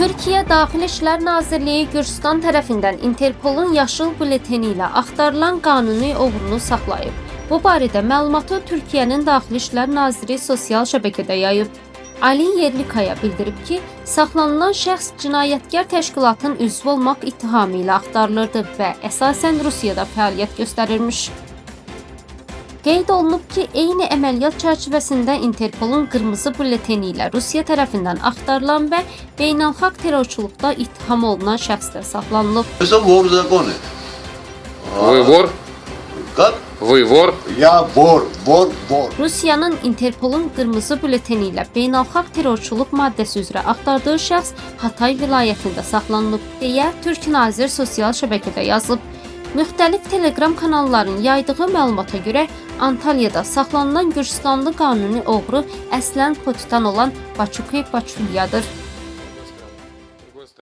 Türkiyə Daxili İşlər Nazirliyi Gürcüstan tərəfindən Interpolun yaşıl bülleteni ilə axtarılan qanuni oğrunu saxlayıb. Bu barədə məlumatı Türkiyənin Daxili İşlər Naziri sosial şəbəkədə yayıb. Ali Yerlikaya bildirib ki, saxlanılan şəxs cinayətkar təşkilatın üzvü olmaq ittihamı ilə axtarılırdı və əsasən Rusiyada fəaliyyət göstərirmiş. Qeyd olunub ki, eyni əməliyyat çərçivəsində Interpolun qırmızı bülleteni ilə Rusiya tərəfindən axtarılan və beynəlxalq terrorçuluqda ittiham olunan şəxs də saxlanılıb. Это вор в законе. Вы вор? Как? Вы вор? Я вор, вор, вор. Rusiyanın Interpolun qırmızı bülleteni ilə beynəlxalq terrorçuluq maddəsi üzrə axtardığı şəxs Hatay vilayətində saxlanılıb deyə Türk nazir sosial şəbəkədə yazıb. Müxtəlif Telegram kanallarının yaydığı məlumata görə Antalyada saxlanılan Gürcüstanlı qanuni oğru əslən Xotitan olan Baçuki Baçulyadır.